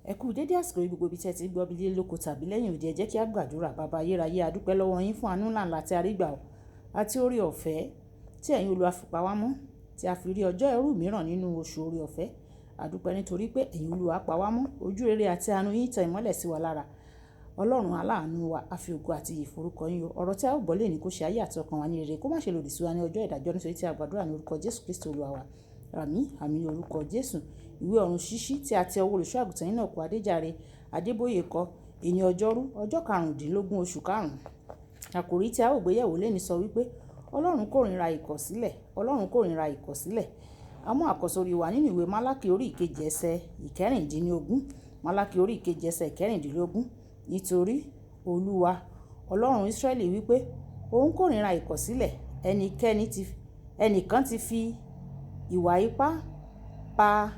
Ẹ kú dédé àsìkò yìí gbogbo ibi tí ẹ ti ń gbọ́ mi nílé lóko tàbí lẹ́yìn odi. Ẹ jẹ́ kí a gbàdúrà. Baba ayérayé, a dúpẹ́ lọ́wọ́ yín fún àánú ńlá ńlá tí a rí gbà o, àti oore ọ̀fẹ́ tí ẹ̀yin Olúwa fi pa wá mọ́, tí a fi rí ọjọ́ ẹrú mìíràn nínú oṣù oore ọ̀fẹ́. A dúpẹ́ nítorí pé ẹ̀yin Olúwa pa wá mọ́, ojú rere àti àánú yín tan ìmọ́lẹ̀ sí wa lára. Ọlọ́run aláàánú wa, a fi ògo àti ìyìn forúkọ yín o. Ọ̀rọ̀ tí a ó gbọ́ lónìí kó ṣe ayé àti ọkàn wa ní rere, kó má ṣe lòdì sí wa ní ọjọ́ ìdájọ́ nítorí tí a gbàdúrà ní orúkọ Jésù Kristi Olúwa wa. Àmín, àmín ní orúkọ Jésù. Ìwé ọ̀run ṣíṣí tí a ti ọwọ́ olùṣọ́ àgùntàn yín náà kọ Adéjàre Adébóyè kọ, èní ọjọ́rú, ọjọ́ karùndínlógún oṣù karùn-ún. Àkòrí tí a ó gbé yẹ̀wò lónìí sọ wípé Ọlọ́run kórìíra ìkọ̀sílẹ̀. Ọlọ́run kórìíra ìkọ̀sílẹ̀. A mú àkọ́sórí wa nínú ìwé Málákì orí ìkejì ẹsẹ̀ ìkẹrìndínlógún. Málákì orí ìkejì ẹsẹ̀ ìkẹrìndínlógún. Nítorí Olúwa Ọlọ́run Ísírẹ́lì wípé òun kórìíra ìkọ̀sílẹ̀. Ẹnìkan ti fi ìwà ipá pa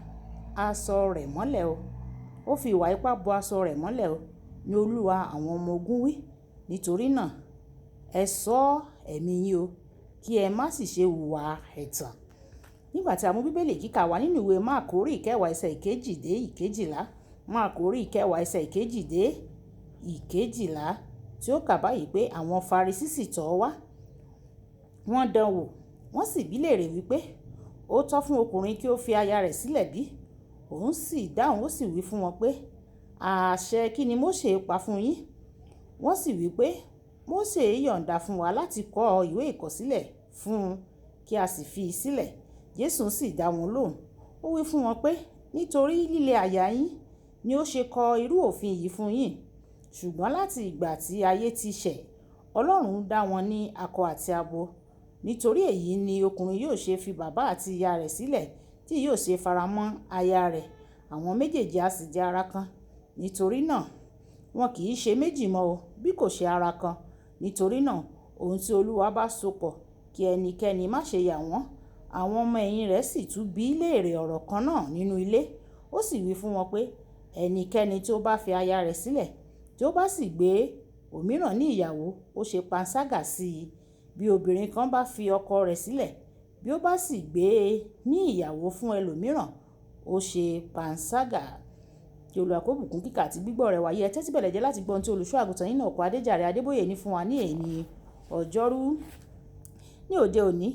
aṣọ rẹ̀ mọ́lẹ̀ o. Ó fi ìwà ipá bo aṣọ rẹ̀ mọ́lẹ̀ o. Ní Olúwa àwọn ọmọ ogun wí. Nítorí náà, ẹ ṣọ́ ẹ̀mí yín o, kí ẹ má sì ṣe hùwà ẹ̀tàn. Nígbà tí a mú Bíbélì kíkà wá nínú ìwé Máàkù orí ìkẹwàá ẹsẹ̀ ìkejì dé ìkejìlá. Máàkù orí ìkẹwàá ẹsẹ̀ ìkejì dé ìkejìlá tí ó kà báyìí pé àwọn Farisí sì tọ̀ ọ́ wá. Wọ́n dán wò, wọ́n sì bí léèrè wípé ó tọ́ fún ọkùnrin kí ó fi aya rẹ̀ sílẹ̀ bí? Òun sì dáhùn ó sì wí fún wọn pé, àṣẹ kí ni Mósè pa fún yín? Wọ́n sì wí pé Mósè yọ̀ǹda fún wa láti kọ ìwé ìkọ̀sílẹ̀ fún un kí a sì fi í sílẹ̀. Jésù sì dá wọn lóhùn. Ó wí fún wọn pé nítorí líle àyà yín ni ó ṣe kọ irú òfin yìí fún yín. Ṣùgbọ́n láti ìgbà tí ayé ti ṣẹ̀, Ọlọ́run dá wọn ní akọ àti abo. Nítorí èyí ni ọkùnrin yóò ṣe fi bàbá àti ìyá rẹ̀ sílẹ̀ tí yóò ṣe faramọ́ aya rẹ̀. Àwọn méjèèjì á sì di ara kan. Nítorí náà, wọn kì í ṣe méjì mọ́ o, bí kò ṣe ara kan. Nítorí náà, ohun tí Olúwa bá so pọ̀, kí ẹnikẹ́ni má ṣe yà wọ́n. Àwọn ọmọ ẹ̀yìn rẹ̀ sì tún bí léèrè ọ̀rọ̀ kan náà nínú ilé. Ó sì wí fún wọn pé ẹnikẹ́ni tí ó bá fi aya rẹ̀ sílẹ̀, tí ó bá sì gbé òmíràn ní ìyàwó, ó ṣe panṣágà sí i. Bí obìnrin kan bá fi ọkọ rẹ̀ sílẹ̀, bí ó bá sì gbé e ní ìyàwó fún ẹlòmíràn, ó ṣe panṣágà. Kí Olúwa kó bùkún kíkà àti gbígbọ́ rẹ̀ wáyé. Ẹ tẹ́tí bẹ̀lẹ̀ jẹ́ láti gbọ́ ohun tí olùṣọ́ àgùntàn yín náà kọ Adéjàre Adébóyè ní fún wa ní èní ọjọ́rú. Ní òde òní,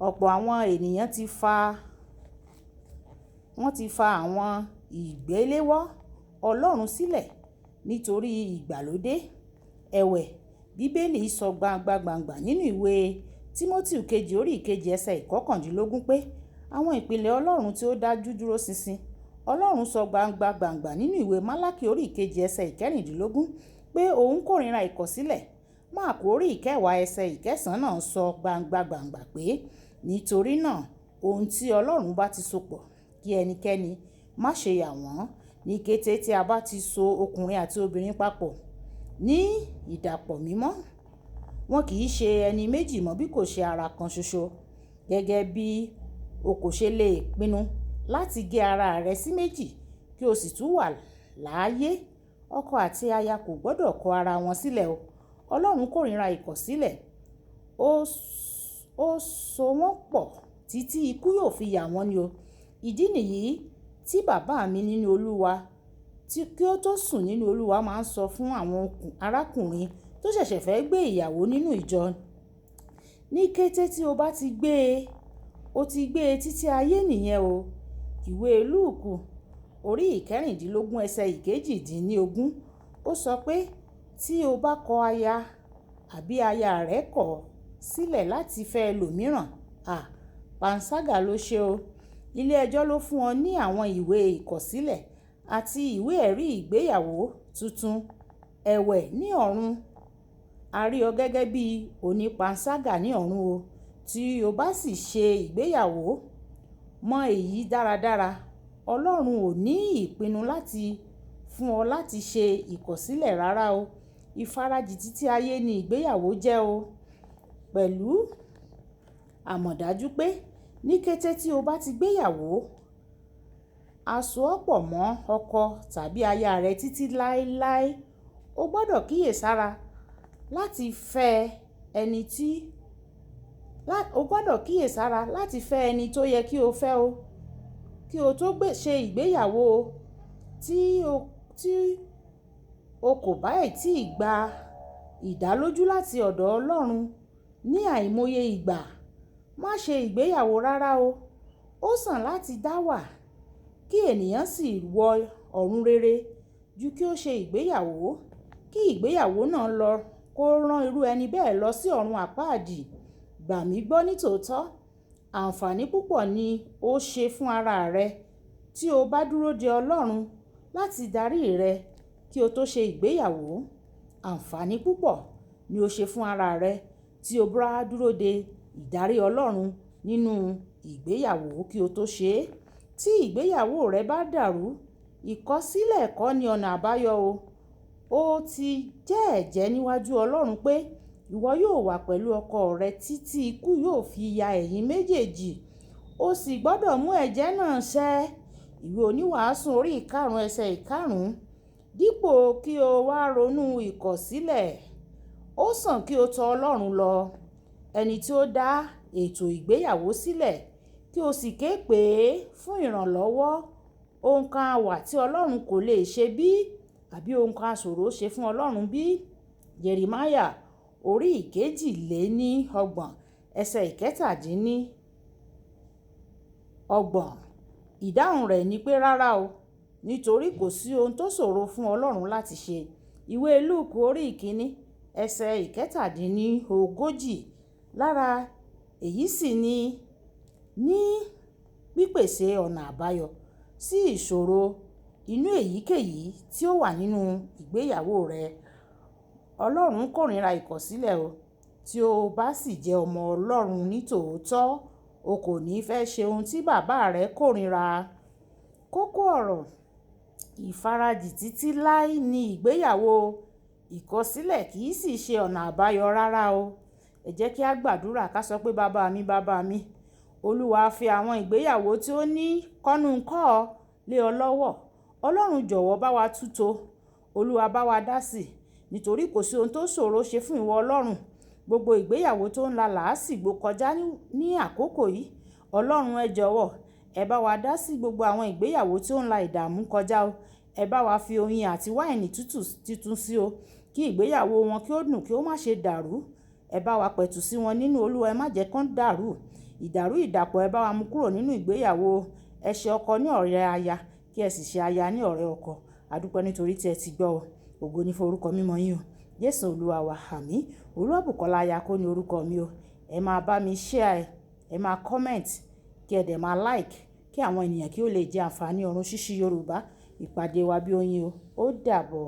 ọ̀pọ̀ àwọn ènìyàn ti fa, wọ́n ti fa àwọn ìgbéléwọ́ Ọlọ́run sílẹ̀ nítorí ìgbàlódé. Ẹ̀wẹ̀, Bíbélì sọ gbangba gbangba nínú ìwé Tímótì kejì orí ìkejì ẹsẹ̀ ìkọkàndínlógún pé àwọn ìpìlẹ̀ Ọlọ́run tí ó dájú dúró ṣinṣin. Ọlọ́run sọ gbangba gbangba nínú ìwé Málákì orí ìkejì ẹsẹ̀ ìkẹrìndínlógún pé òun kórìíra ìkọ̀sílẹ̀. Máàkù orí ìkẹwàá ẹsẹ̀ ìkẹsàn náà sọ gbangba gbangba pé nítorí náà ohun tí Ọlọ́run bá ti so pọ̀, kí ẹnikẹ́ni má ṣe yà wọ́n. Ní kété tí a bá ti so ọkùnrin àti obìnrin papọ̀ ní ìdàpọ̀ mímọ́, wọn kì í ṣe ẹni méjì mọ́ bí kò ṣe ara kan ṣoṣo. Gẹ́gẹ́ bí o kò ṣe lè pinnu láti gé ara rẹ sí méjì kí o sì tún wà láàyè, ọkọ àti aya kò gbọdọ̀ kọ ara wọn sílẹ̀ o. Ọlọ́run kórìíra ìkọ̀sílẹ̀. Ó so wọ́n pọ̀ títí ikú yóò fi yà wọ́n ni o. Ìdí nìyí tí bàbá mi nínú Olúwa tí kí ó tó sùn nínú Olúwa máa ń sọ fún àwọn arákùnrin tó ṣẹ̀ṣẹ̀ fẹ́ gbé ìyàwó nínú ìjọ. Ní kété tí o bá ti gbé e, o ti gbé e títí ayé nìyẹn o. Ìwé Lúùkù orí ìkẹrìndínlógún ẹsẹ̀ ìkejìdínlógún ó sọ pé tí o bá kọ aya àbí aya rẹ kọ̀ sílẹ̀ láti fẹ́ ẹlòmíràn, à, panṣágà ló ṣe o. Ilé ẹjọ́ ló fún ọ ní àwọn ìwé ìkọ̀sílẹ̀ àti ìwé ẹ̀rí ìgbéyàwó tuntun. Ẹ̀wẹ̀ ní ọ̀run, a rí ọ gẹ́gẹ́ bí onípanṣágà ní ọ̀run o. Tí o bá sì ṣe ìgbéyàwó, mọ èyí dáradára. Ọlọ́run ò ní ìpinnu láti fún ọ láti ṣe ìkọ̀sílẹ̀ rárá o. Ìfarajì títí ayé ni ìgbéyàwó jẹ́ o. Pẹ̀lú àmọ̀dájú pé ní kété tí o bá ti gbéyàwó, a so ọ́ pọ̀ mọ́ ọkọ tàbí aya rẹ títí láéláé. O gbọdọ̀ kíyèsára láti fẹ́ ẹni tí, o gbọdọ̀ kíyèsára láti fẹ́ ẹni tó yẹ kí o fẹ́ o. kí o tó ṣe ìgbéyàwó. Tí o kò bá ì tí gba ìdálójú láti ọ̀dọ̀ Ọlọ́run ní àìmọye ìgbà, má ṣe ìgbéyàwó rárá o. Ó sàn láti dá wà kí ènìyàn sì wọ ọ̀run rere ju kí ó ṣe ìgbéyàwó, kí ìgbéyàwó náà lọ kó rán irú ẹni bẹ́ẹ̀ lọ sí ọ̀run àpáàdì. Gbà mí gbọ́ ní tòótọ́, àǹfààní púpọ̀ ni ó ṣe fún ara rẹ tí o bá dúró de Ọlọ́run láti darí rẹ kí o tó ṣe ìgbéyàwó. Àǹfààní púpọ̀ ni ó ṣe fún ara rẹ tí o bá dúró de ìdarí Ọlọ́run nínú ìgbéyàwó kí o tó ṣe é. Tí ìgbéyàwó rẹ bá dàrú, ìkọ̀sílẹ̀ kọ́ ni ọ̀nà àbáyọ o. Ó ti jẹ́ ẹ̀jẹ́ níwájú Ọlọ́run pé ìwọ yóò wà pẹ̀lú ọkọ rẹ títí ikú yóò fi ya ẹ̀yin méjèèjì. O sì gbọdọ̀ mú ẹ̀jẹ́ náà ṣẹ. Ìwé Oníwàásù orí ìkarùn-ún ẹsẹ̀ ìkarùn-ún. Dípò kí o wá ronú ìkọ̀sílẹ̀, ó sàn kí o tọ Ọlọ́run lọ, ẹni tí ó dá ètò ìgbéyàwó sílẹ̀, kí o sì ké pè é fún ìrànlọ́wọ́. Ohun kan wà tí Ọlọ́run kò lè ṣe bí, àbí ohun kan ṣòro ṣe fún Ọlọ́run bí? Jeremáyà orí 32 ẹsẹ̀ 37. Ìdáhùn rẹ̀ ni pé rárá o, nítorí kò sí ohun tó ṣòro fún Ọlọ́run láti ṣe. Ìwé Lúùkù orí 1 ẹsẹ̀ 37. Lára èyí sì ni ní pípèsè ọ̀nà àbáyọ sí ìṣòro inú èyíkéyìí tí ó wà nínú ìgbéyàwó rẹ. Ọlọ́run kórìíra ìkọ̀sílẹ̀ o. Tí o bá sì jẹ́ ọmọ Ọlọ́run ní tòótọ́, o kò ní fẹ́ ṣe ohun tí bàbá rẹ kórìíra. Kókó ọ̀rọ̀ ìfarajì títí láé ní ìgbéyàwó. Ìkọ̀sílẹ̀ kì í sì ṣe ọ̀nà àbáyọ rárá o. Ẹ jẹ́ kí a gbàdúrà ká sọ pé bàbá mi, bàbá mi, Olúwa fi àwọn ìgbéyàwó tí ó ní kọ́núnkọ́ lé ọ lọ́wọ́. Ọlọ́run jọ̀wọ́ bá wa tútò. Olúwa bá wa dá sí, nítorí kò sí ohun tó ṣòro ṣe fún ìwọ Ọlọ́run. Gbogbo ìgbéyàwó tó ń la làásìgbò kọjá ní àkókò yìí, Ọlọ́run ẹ jọ̀wọ́, ẹ bá wa dá sí gbogbo àwọn ìgbéyàwó tí ó ń la ìdààmú kọjá o. Ẹ bá wa fi oyin àti wáìnì tútù titun sí o, kí ìgbéyàwó wọn kí ó dùn kí ó má ṣe dàrú. Ẹ bá wa pẹ̀tù sí wọn nínú Olúwa, ẹ má jẹ́ kí wọ́n dàrú. Ìdàrú ìdàpọ̀ ẹ bá wa mú kúrò nínú ìgbéyàwó. Ẹ ṣe ọkọ ní ọ̀rẹ́ aya, kí ẹ sì ṣe aya ní ọ̀rẹ́ ọkọ. A dúpẹ́ nítorí tí ẹ ti gbọ́ o. Ògo ni fún orúkọ mímọ́ yín o. Jésù Olúwa wa, àmín. Olúwabùkọ́lá Ayako ni orúkọ mi o. Ẹ máa bá mi share, ẹ máa comment, kí ẹ dẹ̀ máa like, kí àwọn ènìyàn kí ó lè jẹ àǹfààní ọ̀run ṣíṣí Yorùbá. Ìpàdé wa bí oyin o. Ó dàbọ̀.